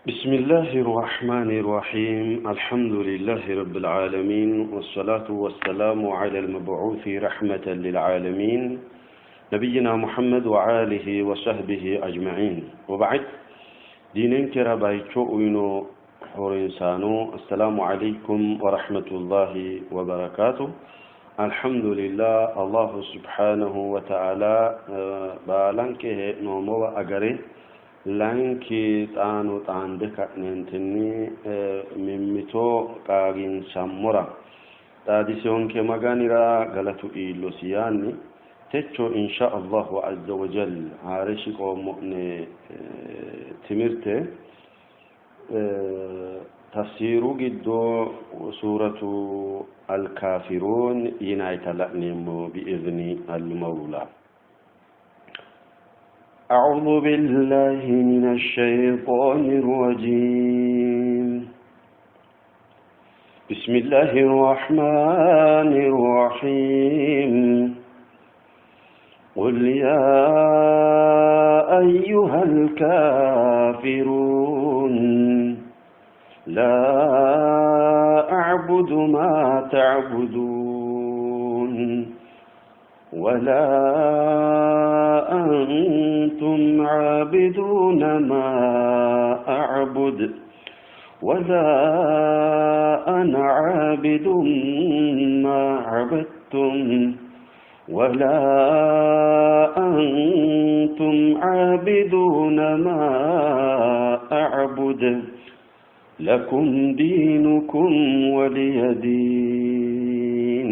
بسم الله الرحمن الرحيم الحمد لله رب العالمين والصلاة والسلام على المبعوث رحمة للعالمين نبينا محمد وآله وصحبه أجمعين وبعد دينين كرا بايتشو وينو حورنسانو السلام عليكم ورحمة الله وبركاته الحمد لله الله سبحانه وتعالى بالانكه نومو أجري lanki xaano xaande ka'neentinni mimmito qaaginsammora xaadiseyonke maganira galatu iillosi yaanni techo insha allahu azza wajal haare shiqoommo'ne timirte tafsiru giddo suuratu alkaafiruun yinayita la'neemmo biizni almawla أعوذ بالله من الشيطان الرجيم بسم الله الرحمن الرحيم قل يا أيها الكافرون لا أعبد ما تعبدون ولا أنتم عابدون ما أعبد ولا أنا عابد ما عبدتم ولا أنتم عابدون ما أعبد لكم دينكم ولي دين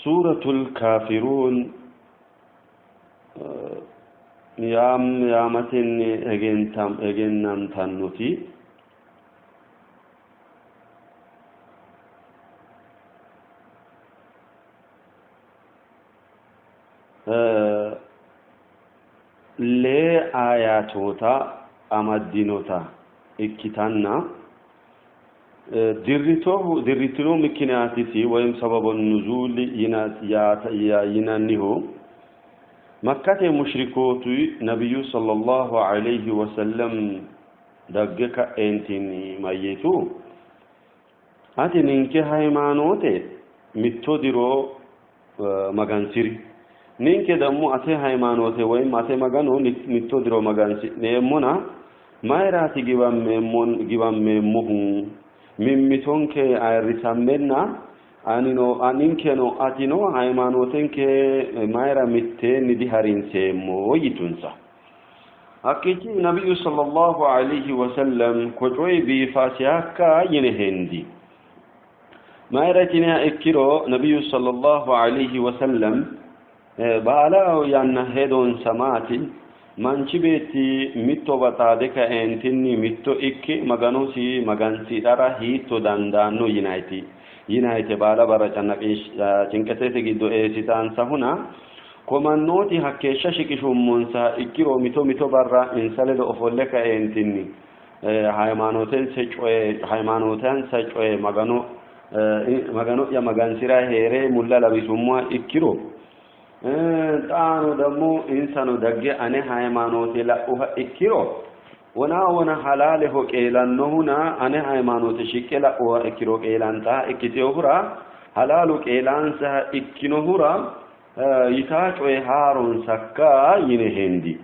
سورة الكافرون yaam yaamatenni egennantannoti lee ayatoota amaddinota ikkitanna dirritohu dirritino mikinaatisi ወይም ሰበቡ ኑዙል yinannihu makkate mushrikootu nabiyyu sallallahu alayhi wasallam dagge ka'eentinni mayyitu ati ninke hayimaanoote mitto diro magansiri ninke dammo ate hayimaanoote woyim ate magano mitto diro magansi'neemmona mayiraati giwammeemmohu mimmitonke ayirrisammenna anino ninkeno atino hayimaanootenke mayira mitteenni diharinseemmo yitunsa hakkiichi nabiyyu sallallahu alayhi wasallam ko coyi biifasihakka yine hendi mayira yitiniha ikkiro nabiyyu sallallahu alayhi wasallam baala yanna hedonsa maati manchi beetti mittowa xaade kaeentinni mitto ikke maganosi magansidhara hiitto dandaanno yinayti yinayte baala barra cinqetete giddo eessitaansahuna komannooti hakkeeshsha shiqishummonsa ikkiro mito mito barra insa ledo ofolle kaeentinni hayimaanootensa coye magano magano'ya magansira hee're mulla lawisummoha ikkiro xaano dammo insano dagge ane hayimaanoote la'uha ikkiro wona wona halaaleho qeelannohuna ane hayimaanoote shiqqe la'uha ikkiro qeelantaha ikkiteyohura halaalu qeelaansaha ikkinohura yitaa coye haaronsakka yine hendi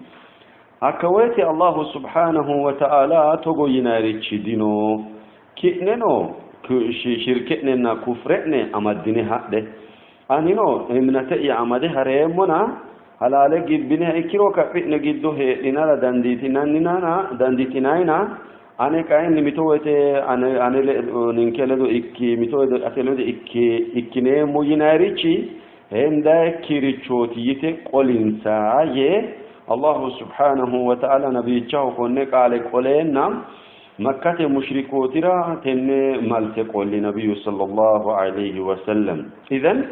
hakka woyte allahu subhanahu wa ta'ala togo yinayrichi dino ki'neno shirke'nenna kufre'ne amaddine hadhe anino imnate'ya amade hareemmona halaale gibbiniha ikkiro kaphi'ne giddo heedhinara dandiitinannina ane kayinni mito woyte ane ane ninke ledo ikki mito woyte ate ledo ikki ikkineemmo yinayrichi hendayikkirichooti yite qolinsa yee allahu subhanahu wa ta'ala nabiyichaho konne qaale qoleenna makkate mushrikootira tenne malte qolli nabiyyu sallallahu alayhi wasallam idhan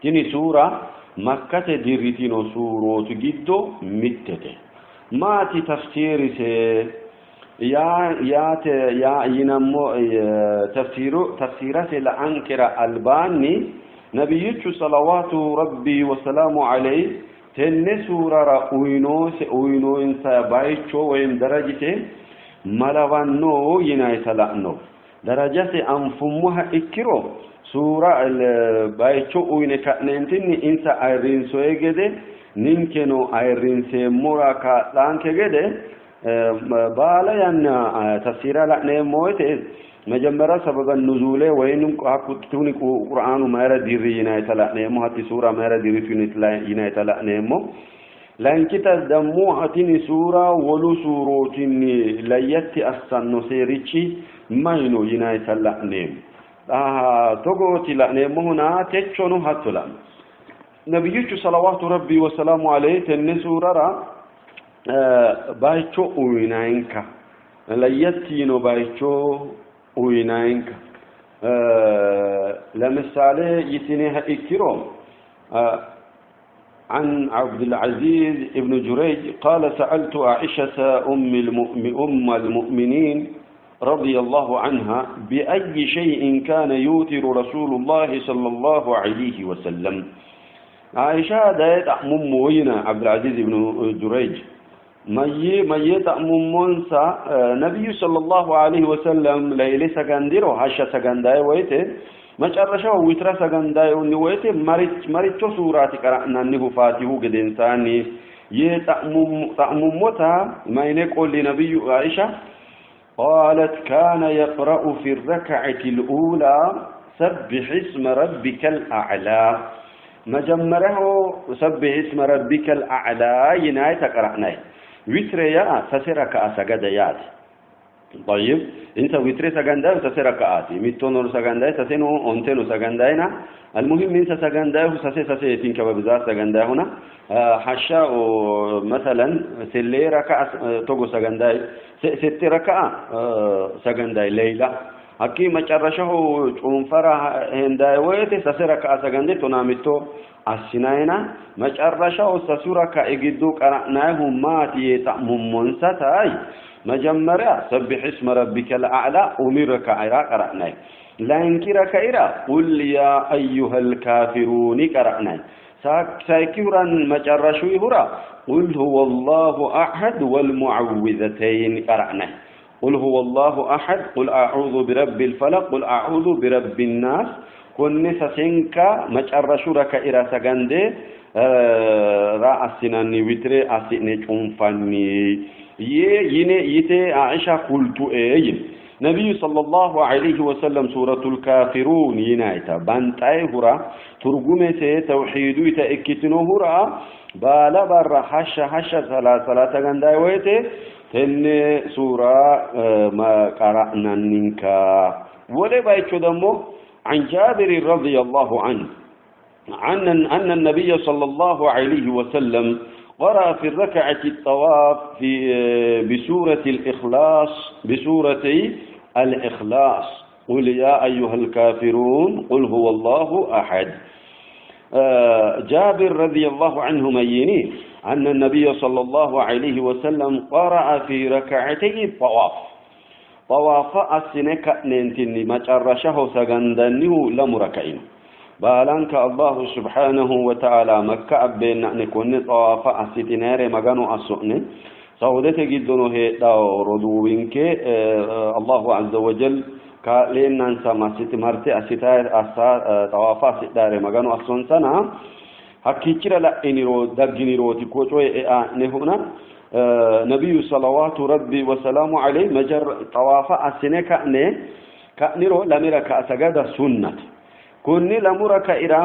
tini suura makkate dirritino suurootu giddo mittete maati tafsiirise yaate yaa yinammo tafsiru tafsiirase la'ankera albaanni nabiyyichu salawaatu rabbi wasalaamu alayhi Tenne suurara uyinoose uyinoonsa bayicho ወይም darajise malawanno yinayita la'no. Darajase anfummoha ikkiro suura bayicho uyine ka'neentinni insa ayirrinsoye gede ninkeno ayirrinseemmora kaa'laanke gede baala yanna tafsiira la'neemmo woyte መጀመሪያ ሰበበ ኑዙሌ ወይንም ሀኩቱኒ ቁርአኑ mayra dirri yinayita la'neemmo, hatti suura mayra dirritu yinayita la'neemmo. Layinkita ደግሞ tini suura wolu suurootinni layyatti assannoserichi mayino yinayita la'neemmo. Togooti la'neemmohuna techono hatto la'no. Nabiyyichu salawaatu rabbii wasalaamu alayhi tenne suurara bayicho uyinayinka, ለየት yino bayicho uyinayinka. ለምሳሌ yitiniha ikkiro عن عبد العزيز ابن جريج قال سألت عائشة أم المؤمنين رضي الله عنها بأي شيء كان يوتر رسول الله صلى الله عليه وسلم. عائشة دايت أمم عبد العزيز بن جريج مي تأممونسا نبي صلى الله عليه وسلم ليلة سغنديرو هاشا سغنداي ويته መጨረሻው ዊትራ ሰገንዳዩን ወይቴ መሪቾ ሱራት ቀራእናኒሁ ፋቲሁ ገደንሳኒ የጣዕሙሞታ ማይኔ ቆሊ ነብዩ አይሻ قالت كان يقرأ في الركعة الأولى سبح اسم ربك الأعلى. مجمره سبح اسم ربك الأعلى يناي تقرأناي وتر يا سسرك أسجد طيب انت وتر سجنداي سسركاتي ميتونو سجنداي سسنو اونتنو سجنداينا. المهم انت سجنداي سسي سسي تنك ببزات سجنداي هنا حشا مثلا سلي ركعه توغو سجنداي ست ركعه سجنداي ليلة حكي መጨረሻው ጩንፈራ እንዳይ ወይቴ ሰሰረካ ሰገንዴ ቶናሚቶ አሲናይና መጨረሻው ሰሱራካ እግዱ ቀራናይሁ ማት የጣሙሞንሳታይ መጀመሪያ ሰብሕ እስመ ረቢከ الأعلى ኡሚረካ አይራ ቀራናይ ላንኪረካ ኢራ ቁል ያ አዩሃ الكافرون ቀራናይ ሳይኪውራን መጨረሻው ይሁራ ቁል ሁወ አላሁ አሐድ ወልሙዐዊዘተይን ቀራናይ قل هو الله أحد قل أعوذ برب الفلق قل أعوذ برب الناس كن سسنكا مچرشو ركا إرا سغندي رأسناني وتري أسني چونفاني يني يتي عائشة قلت إيه نبي صلى الله عليه وسلم سورة الكافرون ينايتا بانتاي هرا ترجمة توحيدو تأكتنو هرا بالا بر حشا حشا صلاة غنداي ويتي تن سورة ما قرأنا ننكا ولا بايتشو دمو عن جابر رضي الله عنه أن النبي صلى الله عليه وسلم قرأ في الركعة الطواف في بسورة الإخلاص بسورة الإخلاص قل يا أيها الكافرون قل هو الله أحد. جابر رضي الله عنه ميني أن النبي صلى الله عليه وسلم قرأ في ركعتي الطواف طواف أسنك ننتني ما ترشه سغندنه لمركعين بالانك الله سبحانه وتعالى مكة أبين نكون طواف أستنار مغانو أسؤني سعودة جدنو هي ردوينك الله عز وجل كالين ننسى مرتي أستار أسا طواف أستار مغانو أسون سنة hakkichira la'iniro dagginirooti ko coye e'anehuna nabiyyu salawaatu rabbi wasalaamu alayhi majar xawaafa assine ka'ne ka'niro lame raka'a sagada sunnate kunni lamu raka'ira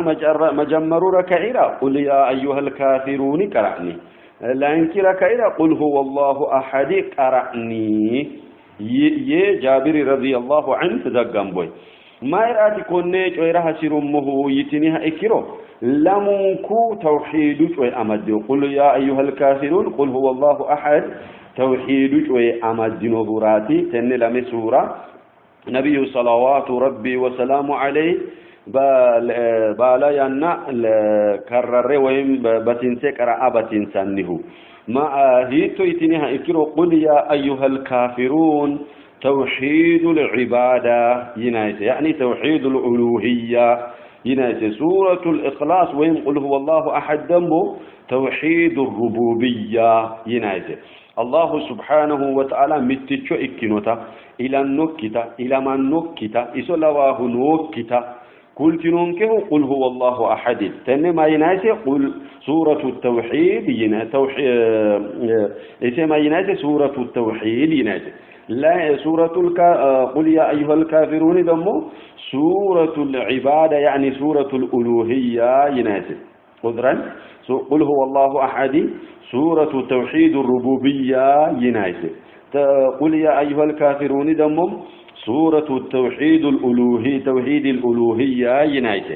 majammaru raka'ira qul yaa ayyuha alkaafiruuni qara'ni lainki raka'ira qul huwa allahu ahadi qara'ni ye jaabiri radiyallahu anhu zaggamboy mayraati konne coyra hasirummohu yitiniha ikkiro lamunku tawhidu coy amaddi qul ya ayyuhal kafirun qul huwa allahu ahad tawhidu coy amaddino huraati tenne lame sura nabiyyu salawatu rabbi wa salamu alayhi baala yanna karrarre ወይም በቲንሴ ቀራአ በቲንሳኒሁ ما هيتو يتنيها إكرو قل يا أيها الكافرون توحيد العبادة ينايت يعني توحيد الألوهية. yinayse። ሱረቱል ኢኽላስ ወይም ቁል ሁወላሁ አሐድ ደግሞ ተውሂድ ሩቡብያ yinayse። Allahu subhanahu wa ta'ala mitticho ikkinota, ilannokkita, ilamannokkita, iso lawaahu nookkita kultinonkehu qul huwallahu ahad tenne ma yinayse? Qul suuratu tawhid yina ise ma yinayse? Suuratu tawhid yinayse። ሱረቱል ቁል ያ አዩሀል ካፊሩን ደግሞ ሱረቱል ዒባዳ ያኒ ሱረቱል ኡሉሂያ ይናይሴ። ቁድረን ቁል ሁወላሁ አሐድ ሱረቱ ተውሂድ ሩቡብያ ይናይሴ። ቁል ያ አዩሀል ካፊሩን ደግሞ ሱረቱ ተውሂድ ኡሉሂ ተውሂድ ኡሉሂያ ይናይሴ።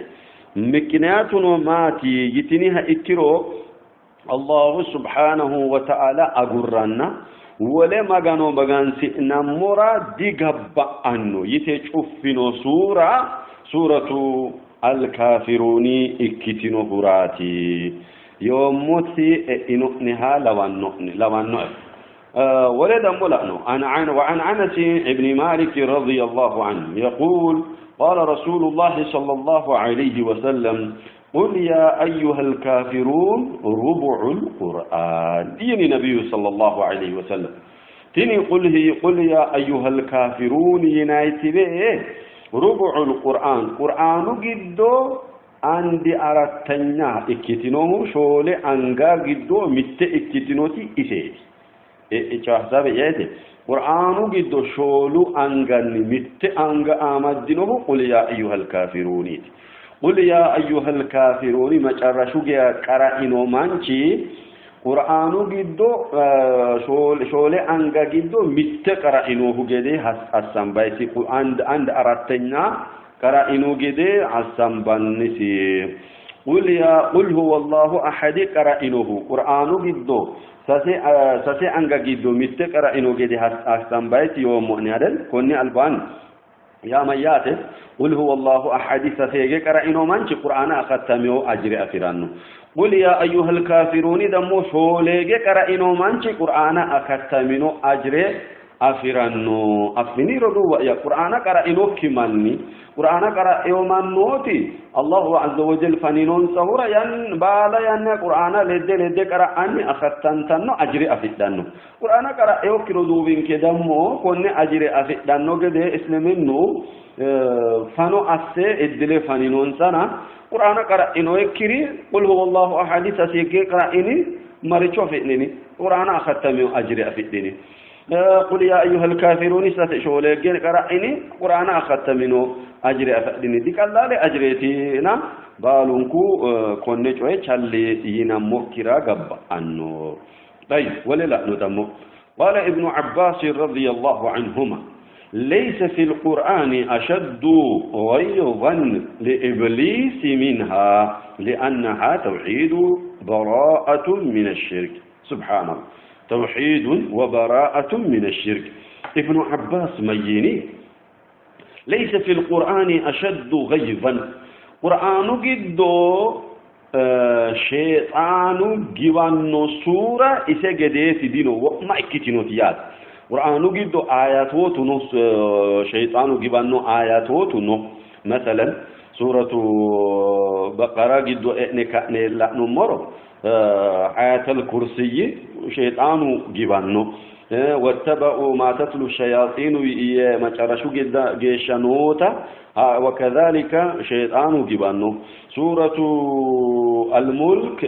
ምክንያቱኖ maati yitiniha ikkiro Allahu subhanahu wa ta'ala agurranna wole magano magansi'nammora digabba'anno yite cuffino suura suuratu alkaafiruuni ikkitinohuraati. Yoommoti e'ino'neha lawannoe. Wole ደግሞ la'no። وعن أنس بن مالك رضي الله عنه يقول: قال رسول الله صلى الله عليه وسلم: قل يا أيها الكافرون ربع القرآن። دين نبي صلى الله عليه وسلم تني قل هي قل يا أيها الكافرون ينايتي ربع القرآن፣ قرآن giddo አንድ አራተኛ ikkitinohu shoole anga giddo mitte ikkitinoti iseeti። ሀሳብ yeete qur'aanu giddo shoolu anganni mitte anga amaddinohu qul yaa ayyuhal kaafiruuniiti። Qul yaa ayyuhal kaafiruuni macarrashu geya qara'ino manchi qur'aanu giddo shoole anga giddo mitte qara'inohu gede assambaysi፣ አንድ አራተኛ qara'ino gede assambannisi። Qul yaa qul huwa allahu ahadi qara'inohu qur'aanu giddo sase anga giddo mitte qara'ino gede assambaysi yoommo'ne አይደል? Konni albaanni yaa mayyaate? Qul huwa allahu ahadi saseege qara'ino manchi qur'aana akattameo ajire afiranno። Qul yaa ayyuhal kaafiruuni ደግሞ shooleege qara'ino manchi qur'aana akattamino ajire afiranno. Affini roduuwa'ya, qur'aana qara'inokki manni, qur'aana qara'eo mannooti Allahu azza wa jal faninonsahura yan baala yanna qur'aana ledde ledde qara'anni akattantanno ajire afidhanno። Qur'aana qara'eokki roduuwinke ደግሞ konne ajire afidhanno gede isliminnu fano asse iddile faninonsana qur'aana qara'inokkiri qul huwa allahu ahadi saseege qara'ini maricho afi'nini? Qur'aana akattameo ajire afidhini። قل يا أيها الكافرون sase shooleeggen qara'ini qur'aana akattamino ajire afidhini። Diqallaale ajireetina baalunku konne coye challi yinammokkira gabba'anno። طيب wole la'no ደግሞ። قال ابن عباس رضي الله عنهما: ليس في القرآن أشد غيظا لإبليس منها لأنها توحيد براءة من الشرك። سبحان الله، توحيد وبراءة من الشرك። ابن عباس ميني؟ ليس في القرآن أشد غيظا፣ قرآن giddo sheexaanu giwanno suura ise gedeeti dino wo'ma ikkitinoti yaate። Qur'aanu giddo ayatootu no, sheexaanu giwanno ayatootu no። መሰለን ሱረቱ በቀራ giddo e'ne ka'ne la'nummoro ayatal kursiyyi sheexaanu giwanno። واتبعوا ما تتلو الشياطين የመጨረሹ geeshsha noota وكذلك sheexaanu giwanno። سورة الملك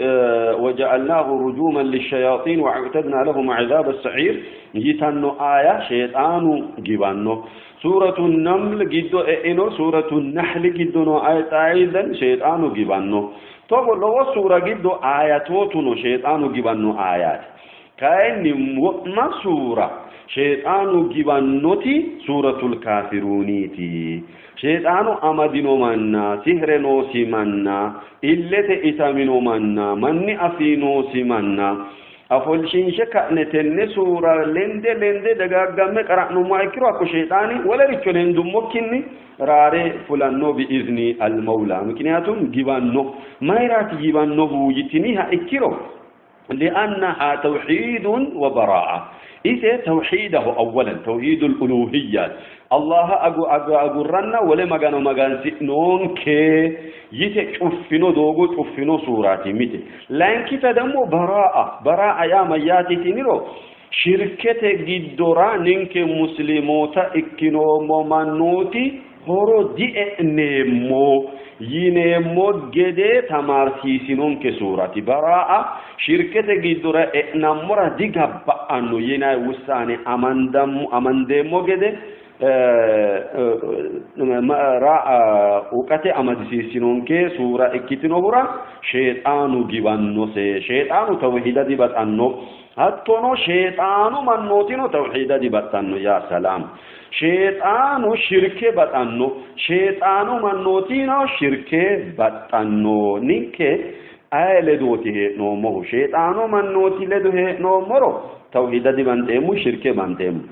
وجعلناه رجوما للشياطين وأعتدنا لهم عذاب السعير yitanno aya sheexaanu giwanno። سورة النمل giddo e'ino سورة النحل giddo noo aya sheexaanu giwanno። Togo lowo suura giddo ayatootu no sheexaanu giwanno ayaati። Kayinni wo'ma suura sheexaanu giwannoti suuratul kaafiruuniiti። Sheexaanu amadino manna, sihre noosi manna, illete itamino manna, manni afii noosi manna afolshiinshe ka'ne tenne suura lende lende dagaaggamme qara'nummoha ikkiro hakko sheexaani wolericho lendummokkinni raare fulanno bi'izni almawla። ምክንያቱም giwanno። Mayiraati giwannohu yitiniha ikkiro لأنها توحيد وبراءة Ise tawhiidaho awwalan tawhiidul uluuhiyyaati. Allaha agurranna wole magano magansi'noonke yite cuffino doogo cuffino suuraati mite. Layinkita ደግሞ baraa'a baraa'a yaa mayyaate yitiniro shirkete giddora ninke muslimoota ikkinoommo mannooti horo die'neemmo yineemmo gede tamaarsiisinonke suurati. Baraa'a shirkete giddora e'nammora digabba'anno yinanni wussaane amandeemmo gede uqate amadisiisinonke suura ikkitinohura sheexaanu giwannose. Sheexaanu tawhiida dibaxanno. Hattono sheexaanu mannootino tawhiida dibaxxanno. Yaa salaam. Sheexaanu shirke baxanno. Sheexaanu mannootino shirke baxxanno. Ninke aye ledooti hee'noommohu? Sheexaanu mannooti ledo hee'noommoro tawhiida dibanxeemmo, shirke banxeemmo.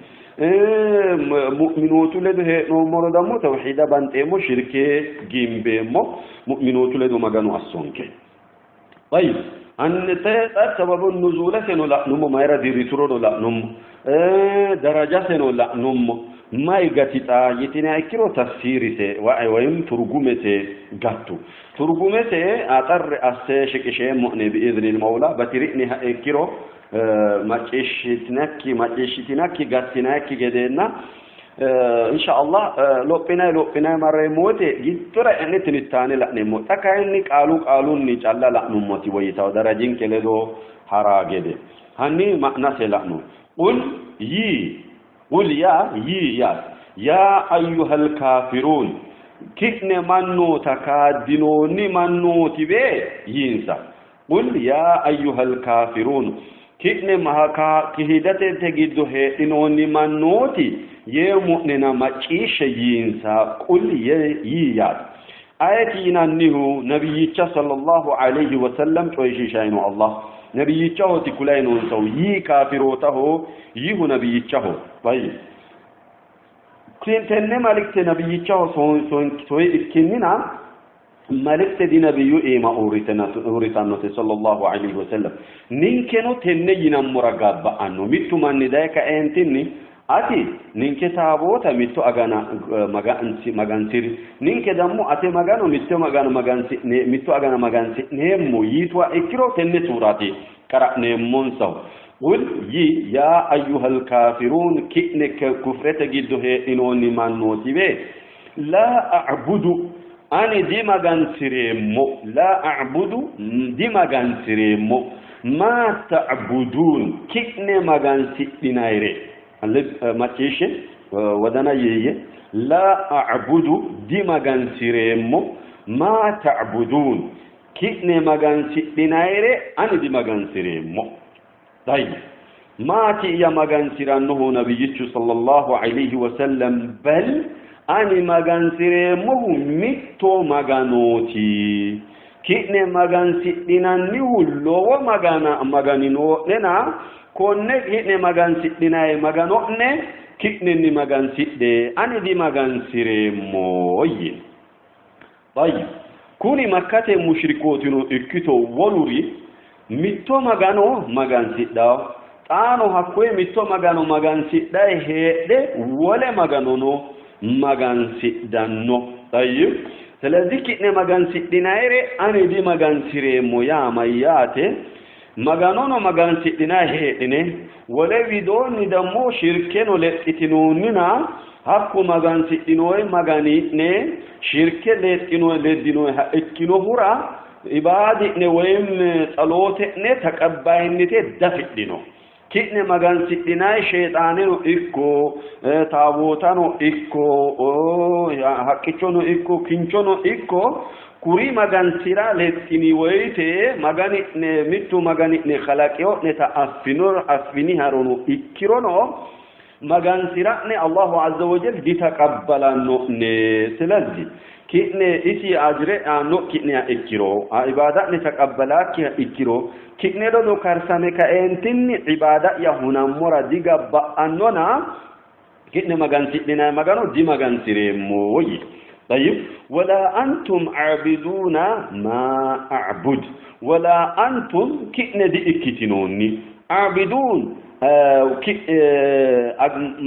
Mu'minootu ledo hee'noommoro ደግሞ tawhiida banxeemmo, shirke gimbeemmo. Mu'minootu ledo Maganu assonke. طيب hanni xa sababu nuzuulaseno la'nummo, mayira dirriturono la'nummo, darajaseno la'nummo. Mayi gati xa yitiniha ikkiro tafsiirise woyim turgumese gattu. Turgumese axarre asse shiqisheemmo'ne bi'iznil mawla. Batiri'niha ikkiro macciishshitinakki macciishshitinakki gattinayikki gedeenna insha Allah lophinayi lophinayi marreemmo woyte giddora e'ne tinittaane la'neemmo. Xa kayinni qaalu qaalunni calla la'nummoti woyyitawo darajinke ledo haraa gede. Hanni ma'nase la'no. Qul yii, qul yaa yii yaate. Yaa ayyuhal kaafiruun ki'ne mannoota kaaddinoonni mannooti bee yiinsa. Qul yaa ayyuhal kaafiruun ki'ne kihidate giddo heedhinoonni mannooti yeemmo'nena macciishshe yiinsa. Qul yii yaate. Ayeti yinannihu nabiyyicha sallallahu alayhi wa sallam coyishiishayi no Allah. Nabiyyichahooti kulayi noonsahu yii kaafirootaho yiihu nabiyyichaho. Tayyib. Tenne malikte nabiyyichaho soyi ikkinnina malikte dinabiyyu iima uurritannote sallallahu alayhi wa sallam. Ninkeno tenne yinammora gabba'anno. Mittu manni daye kaeentinni ati ninke taaboota mitto agana magansiri, ninke dammo ate magano mitto magano magansi'ne mitto agana magansi'neemmo yiituha ikkiro tenne suuraati qara'neemmonsahu. Qul yii yaa ayyuhal kaafiruun ki'ne kufrete giddo heedhinoonni mannootiwe laa a'budu ani dimagansireemmo, laa a'budu dimagansireemmo, maa ta'buduun ki'ne magansidhinayire. Macciishshe wodana yeeyye. Laa a'budu dimagansireemmo, maa ta'buduun ki'ne magansidhinayire ani dimagansireemmo. Tayyib. Maati iya magansirannohu nabiyyichu sallallahu alayhi wa sallam? Bal ani magansireemmohu mitto maganooti. Ki'ne magansidhinannihu lowo magana magani noo'nena konne ki'ne magansidhinayi magano'ne ki'nenni magansidhe, ani dimagansireemmo yii. Tayyib. Kuni Makkate mushrikootino ikkito woluri mitto magano magansidhawo. Xaano hakkoye mitto magano magansidhayi heedhe wole maganono magansidhanno. Tayyib. ስለዚህ ki'ne magansidhinayire ani dimagansireemmo yaa mayyaate? Maganono magansidhinayi heedhine wole widoonni dammo shirkeno lexxitinoonnina hakku magansidhinoyi magani'ne shirke lexxino leddinoyiha ikkinohura ibaadi'ne woyim tsaloote'ne taqabbayinnite dafidhino. Ki'ne magansidhinayi sheexaaneno ikko taabootano ikko haqqichono ikko kinchono ikko kuri magansira lexxini woyite magani'ne mittu magani'ne kalaqino'neta affino affiniharono ikkirono magansira'ne Allahu azza wa jal ditaqabbalanno'ne. ስለዚህ ki'ne isi ajire aanno'ki'neha ikkiro ibaada'ne taqabbalaakkiha ikkiro ki'ne ledo karsame kaeentinni ibaada'ya hunammora digabba'annona ki'ne magansidhinayi magano dimagansireemmo yii. طيب ولا أنتم عابدون ما أعبد ولا أنتم ki'ne di ikkitinoonni Aabiduun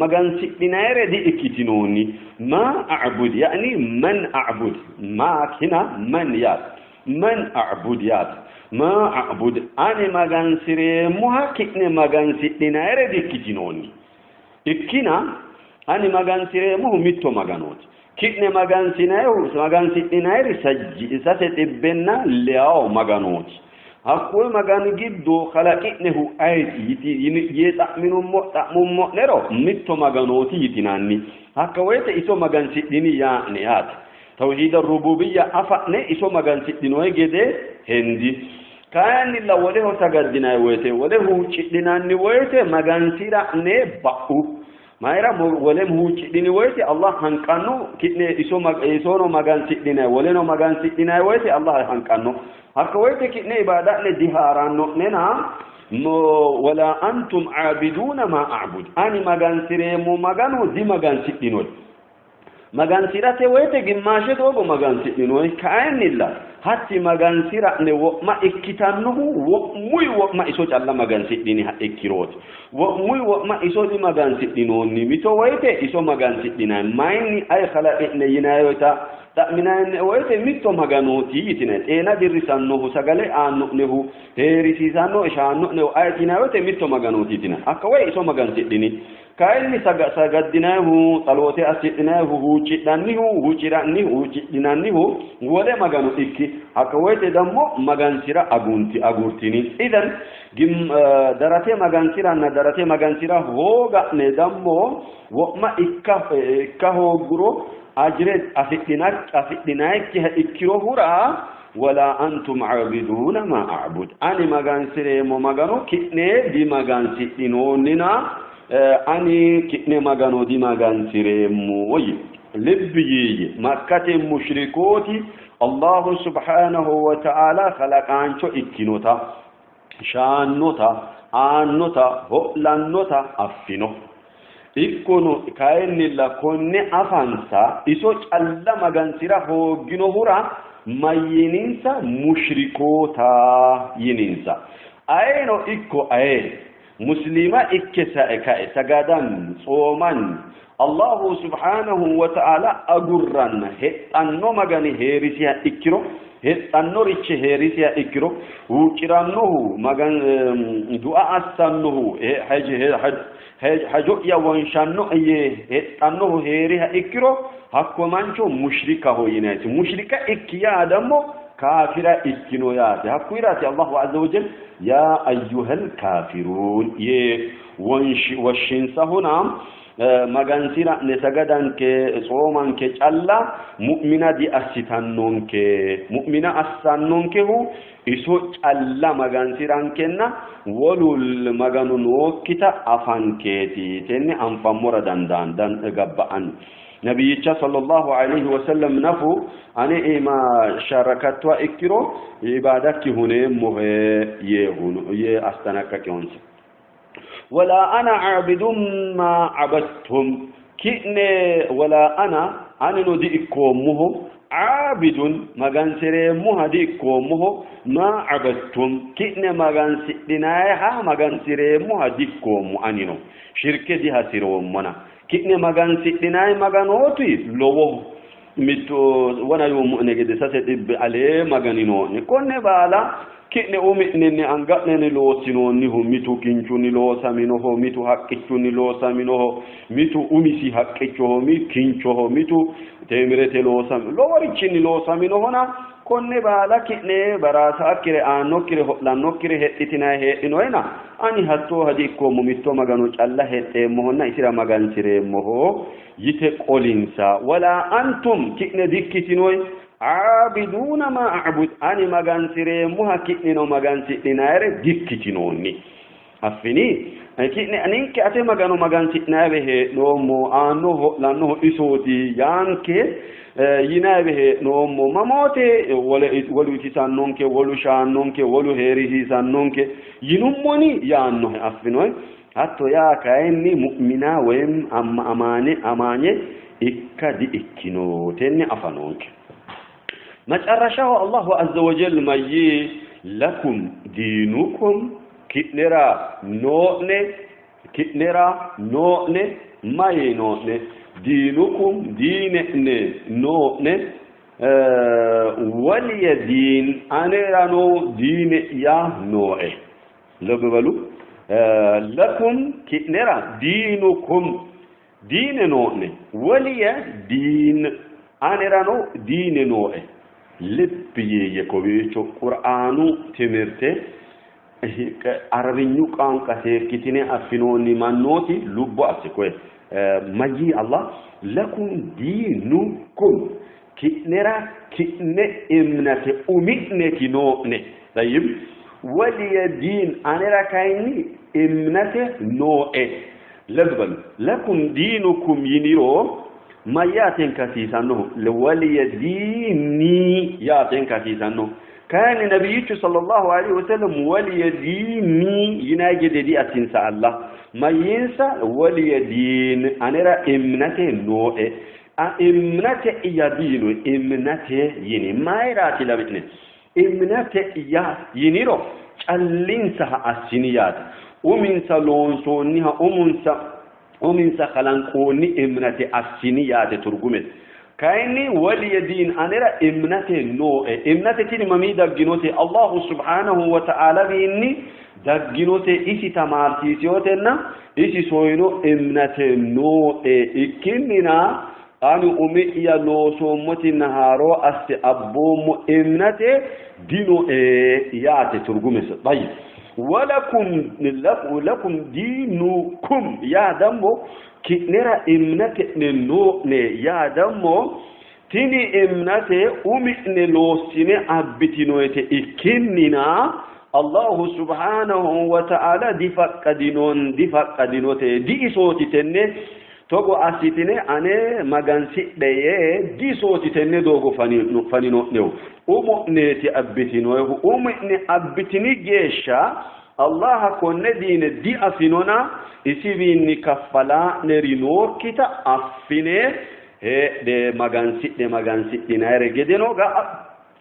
magansidhinayire di ikkitinoonni. Maa a'bud yaani man a'bud maa kina man yaate man a'bud yaate maa a'bud ani magansireemmoha ki'ne magansidhinayire di ikkitinoonni. Ikkina ani magansireemmohu mitto maganooti. Ki'ne magansidhinayiri sase xibbenna leyawo maganooti. Hakkuyi magani giddo kalaqi'nehu ayeti yee xa'mummo'nero mitto maganooti yitinanni. Hakka woyite iso magansidhini yaa'ne yaate. Tawhiida rububiyya afa'ne iso magansidhinoyi gede hendi. Kayinnilla woleho sagaddinanni woyite, wole huuccidhinanni woyite magansira'ne ba'u. Mayira wole huuccidhini woyite Allah hanqanno, ki'ne iso isono magansidhinanni, woleno magansidhinanni woyite Allah hanqanno. Hakka woyite ki'ne ibaada'ne dihaaranno'nena wala antum aabiduuna maa a'bud. Ani magansireemmo magano dimagansidhinoyi. Magansi'rate woyite gimmaashe doogo magansidhinoyi, kayinnilla hatti magansi'ra'ne wo'ma ikkitannohu wo'muyi wo'ma iso calla magansidhiniha ikkirooti. Wo'muyi wo'ma iso dimagansidhinoonni. Mito woyite iso magansidhinanni. Mayinni ayi kalaqi'ne yinayita xa'minanni woyite mitto maganooti yitinanni. Xeena dirrisannohu, sagale aanno'nehu, heerisiisannohu, shaanno'nehu ayeti yinanni woyite mitto maganooti yitinanni. Hakka woy iso magansidhini. Kayinni sagaddinannihu, tsaloote assidhinannihu, huuccidhannihu, huucci'rannihu, huuccidhinannihu wole magano ikki. Hakka woyite dammo magansira agunti agurtini. Idan darate magansiranna darate magansira hooga'ne dammo wo'ma ikka hoogguro ajire afidhinayikkiha ikkirohura wala antum aabiduuna maa a'bud. Ani magansireemmo magano ki'ne dimagansidhinoonnina ani ki'ne magano dimagansireemmo yii. Libbi yiiyye Makkate mushrikooti Allahu subhaanahu wa ta'ala kalaqaancho ikkinota, shaannota, aannota, ho'lannota affino. Ikkono kayinnilla konne afansa iso calla magansira hoogginohura mayyininsa mushrikoota yininsa. Ayeno ikko aye muslima ikke sae kae sagadanni, tsoomanni Allahu subhaanahu wa ta'ala agurranna hexxanno magani hee'risiha ikkiro, hexxannorichi hee'risiha ikkiro, huucci'rannohu magan du'a assannohu hajo'ya wonshannoe yee hexxannohu hee'riha ikkiro, hakko mancho mushrikaho yinaysi. Mushrika ikki yaa dammo kaafira ikkino yaate. Hakkuyiraati Allahu azza wa jal yaa ayyuhal kaafiruun yee woshshinsahuna magansi'ra'ne sagadanke tsoomanke calla mu'mina diassitannonke. Mu'mina assannonkehu iso calla magansi'rankenna wolu maganu nookkita afankeeti. Tenne anfammora dandaan gabba'anno. Nabiyyicha sallallahu alayhi wa sallam nafu ane iima sharakattoha ikkiro ibaadakki huneemmohe yee yee astanaqqaqihonsa. Wala ana aabidun maa abattum ki'ne wala ana anino di''ikkoommoho aabidun magansi'reemmoha di''ikkoommoho maa abattum ki'ne magansidhinayiha magansi'reemmoha di''ikkoommo anino shirke dihasi'roommona ki'ne magansidhinayi maganooti lowoho mittu wona yuummo'ne gede sase xibbe alee magani noo'ne konne baala ki'ne umi'nenni anga'nenni loossinoonnihu mitu kinchunni loosaminoho, mitu haqqichunni loosaminoho, mitu umisi haqqichoho, mitu kinchoho, mitu teemirete loosamino loworichinni loosaminohona konne baala ki'ne baraasakkire aannokkire ho'lannokkire hexxitinanni heedhinoyena ani hattooha di''ikkoommo mitto Magano calla hexxeemmohonna isira magansi'reemmoho yite qolinsa. Wala antum ki'ne dikkitinoy aabiduuna maa a'bud ani magansi'reemmoha ki'neno magansidhinayre dikkitinoonni. Affini ki'ne ninke ate Magano magansi'naywe hee'noommo aannohu ho'lannohu isooti yaanke yinaywe hee'noommo mamoote wolu itisannonke wolu shaannonke wolu heerisiisannonke yinummoni yaannohe affinoe hatto yaa kayinni mu'mina woyim amma amaane amaanye ikka di''ikkino tenne afa noonke. Macarrashaho Allahu azza wa jal mayyii lakum diinukum. Ki'nera noo'ne, ki'nera noo'ne, mayi noo'ne? Diinukum diine'ne noo'ne, waliya diin anerano diine'ya nooe. ልብ በሉ፣ ለኩም ki'nera diinukum diine noo'ne, waliya diin anerano diine nooe. ልብ yiiyye kowiicho qur'aanu timirte arabinyu ቋንቋ seekkitine affinoonni mannooti lubbo asse koye mayyii Allah lakum diinukum ki'nera ki'ne imnate umi'neti noo'ne. طيب waliya diin anera kayinni imnate nooe. ልብ በሉ፣ ለኩም ዲኑኩም yiniro mayyaaten kasiisannohu? Waliya diinii yaaten kasiisannohu. Kayinni nabiyyichu sallallahu alaihi wasallam waliya diinii yinay gede diassinsa Allah mayyinsa waliya diin anera imnate nooe. Imnate iya diinu imnate yini mayraati lawi'ne imnate iya yiniro callinsaha assini yaate uminsa loonsoonniha umunsa uminsa kalanqoonni imnate assini yaate turgumete. Kayinni waliya diin anera imnate nooe. Imnate tini mamii dagginote? Allahu subhanahu wa ta'ala wiinni dagginote, isi tamaarsiisiyotenna isi soyino imnate nooe ikkinnina ani umi'ya loosoommotinna haaroo asse abboommo imnate dinoe yaate turgumese. طيب walakum lakum diinukum yaa dammo ki'nera imnate'ne noo'ne yaa dammo tini imnate umi'ne loossine abbitinoyete ikkinnina Allahu subhanahu wa ta'ala difaqqadinon difaqqadinote diisooti tenne togo assitine ane magansidhe yee disooti tenne doogo fanino'nehu umo'neeti abbitinoehu umi'ne abbitini geeshsha Allaha konne diine diafinona isiwiinni kaffalaa'neri nookkita affine heedhe magansidhe magansidhinayre gedeno ga'a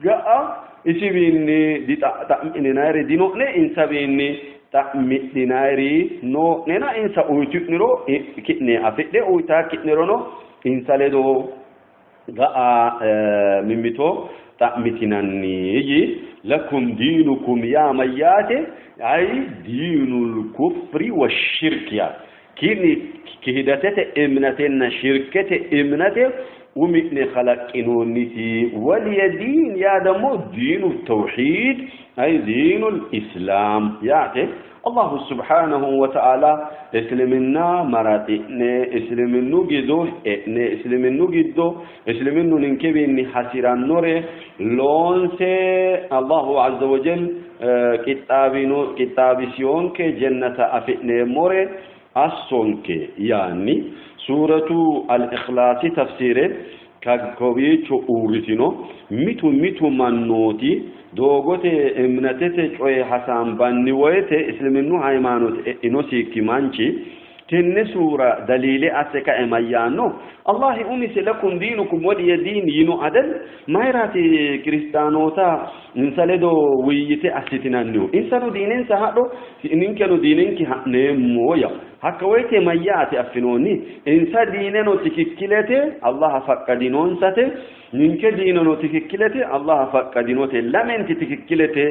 ga'a isiwiinni dixa'mininayri dino'ne insawiinni xa'midhinayri noo'nena insa uyitu'niro ki'ne afidhe uyitaakki'nirono insa ledo ga'a mimmito xa'mitinanni yi. Lakum diinukum yaa mayyaate? Ay diinul kufri washirki yaa kini kihidatete imnatenna shirkete imnate umi'ne kalaqqinoonniti. Waliya diin yaa ደግሞ ዲኑ ተውሂድ አይ ዲኑ ልኢስላም yaate Allahu subhanahu wa ta'ala እስልምና maraxi'ne እስልምኑ giddo e'ne እስልምኑ giddo እስልምኑ ninkewiinni hasirannore loonse Allahu azza wa jal qixxaabino qixxaabisiyonke jannata afi'neemmore assonke yaanni suuratu al-ikhlaasi tafsiire kowiicho uurritino. Mitu mitu mannooti doogote imnatete coye hasaambanni woyte isliminnu ሃይማኖት e'inosikki manchi tenne suura daliile asse kae mayyaanno? Allahi umise lakum diinukum waliya diin yino adel mayraati kiristaanoota insa ledo wuyyite assitinannihu? Insano diinensa hadho, ninkeno diinenki ha'neemmo ya. Hakka woyte mayyaate affinoonni? Insa diineno tikikkilete Allaha faqqadinoonsate, ninke diineno tikikkilete Allaha faqqadinote, lamenti tikikkilete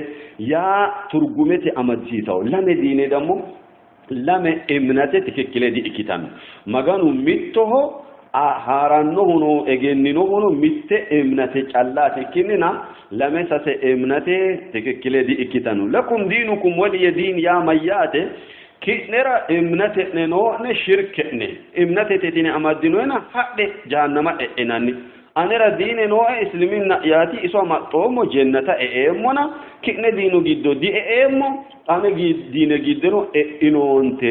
yaa turgumete amadisiisawo. Lame diine dammo lame imnate tikikkile di''ikkitanno. Maganu mittoho, haarannohuno egenninohuno mitte imnate callaati ikkinnina lame sase imnate tikikkile di''ikkitanno. Lakum diinukum waliya diin yaa mayyaate? Ki'nera imnate'ne noo'ne, shirke'ne imnatete tine amaddinoena hadhe jahannama e'inanni. Anera diine nooe islimina'yaati, iso amaxxoommo, jennata e'eemmona ki'ne diinu giddo die'eemmo, ane diine giddono e'inoonte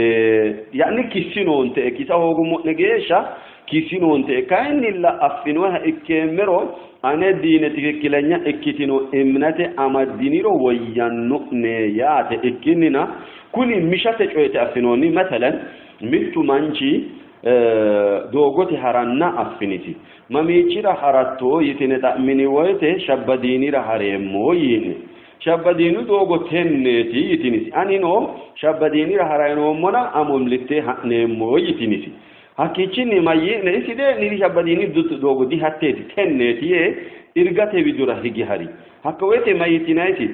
yaani kissinoonte, kisa hoogummo'ne geeshsha kissinoonte. Kayinnilla affinoha ikkeemmero ane diine tikikkilenya ikkitino imnate amaddiniro woyyanno'ne yaate ikkinnina kuni mishate coyete affinoonni. Masalan mittu manchi doogote haranna affinisi mamiichira haratto yitine xa'mini woyte shabbadiinira hareemmo yiine. Shabbadiinu doogo tenneeti yitinisi. Anino Shabbadiinira harayi noommona amo mittee ha'neemmo yitinisi. Hakkiichinni mayyi'ne isi dee'ni Shabbadiini doogo dihatteeti tenneeti yee irgate widira hige hari. Hakka woyte mayyitinayisi?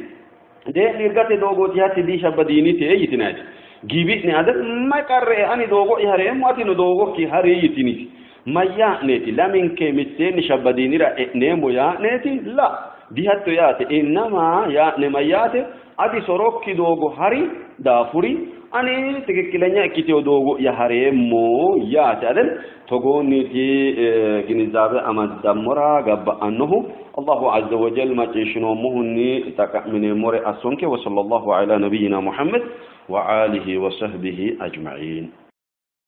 Dee'ni irgate doogooti hatti di Shabbadiinite yitinayisi. Gibi'ne ade may qarre ani doogo'ya hareemmo atino doogokki hari yitinisi. Mayyaa'neeti laminke mitteenni Shabbadiinira e'neemmo yaa'neeti? La dihatto yaate. Innama yaa'ne mayyaate? Ati sorokki doogo hari daafuri ani tikikkilenya ikkiteyo doogo'ya hareemmo yaate. Adel togoonniiti ginizaabe amaddammora gabba'annohu Allahu azza wa jal macciishshinoommohunni xaqa'mineemmore assonke. Wa sallallahu ala nabiyyina Muhammad wa alihi wa sahbihi ajma'in.